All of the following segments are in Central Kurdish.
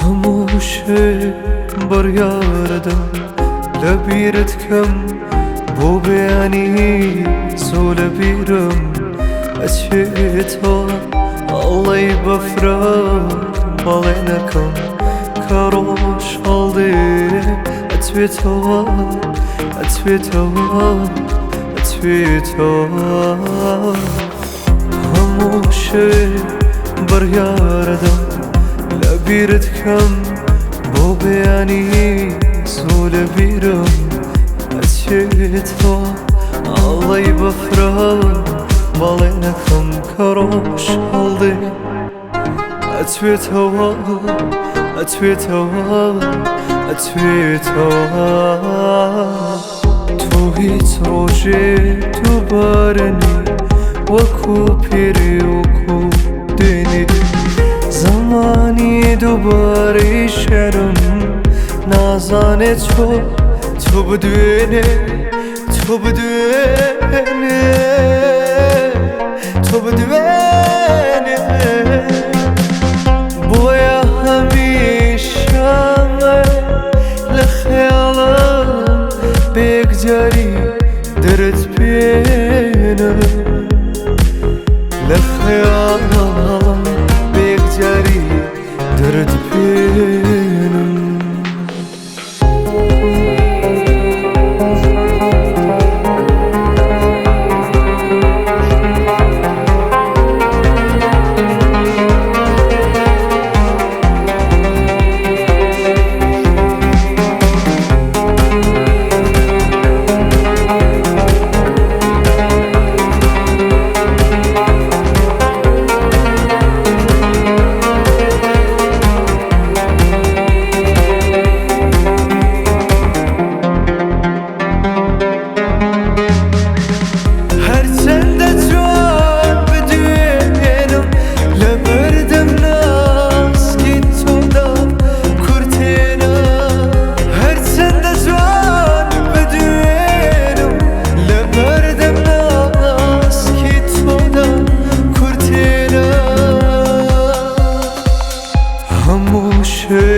هەموو شێ بڕیارەدەم لە بیرت کەم بۆ بەیانی زۆ لە بیرم ئەچێتەوە ئەڵەی بەفرە بەڵێنەکەم کە ڕۆژ هەڵدێ ئەتوێتەوە ئەتوێتەوە ئەتوێتەوە. هەموو شێ بڕیارەدەم لە بیرت کەم بۆ بەیانی زۆ لە بیرم ئەچێتەوە ئاڵەی بەفرە بەڵێنەکەم کە ڕۆژ هەڵدێ ئەتوێتەوە ئەتوێتەوە ئەتوێتەوە. تۆ هیچ ڕۆژێ دووبارە نی وەکو پێرێ وەکو دوێنێ زمانی دووبارەی شعرم نازانێ چۆن تۆ بدوێنێ تۆ بدوێنێ تۆ بدوێنێ. بۆیە هەمیشە لە خەیاڵم بێکجاری دەرت پێنم لە خەیاڵم بێکجاری دەرت پێنم. هەرچەندە جوان بدوێنم لە بەردەم ناسکی تۆدا کورتێنە هەرچەندە جوان بدوێنم لە بەردەم ناسکی تۆدا کورتێنە. هەموو شێ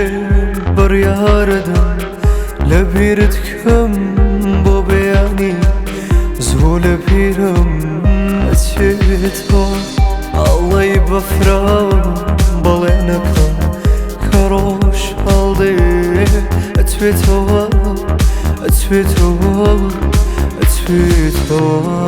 بڕیارەدەم لە بیرت کەم بۆ بەیانی زۆ لە بیرم ئەچێتەوە ئاڵەی بەفرە بەڵێنەکەم کە ڕۆژ هەڵدێ ئەتوێتەوە ئەتوێتەوە ئەتوێتەوە.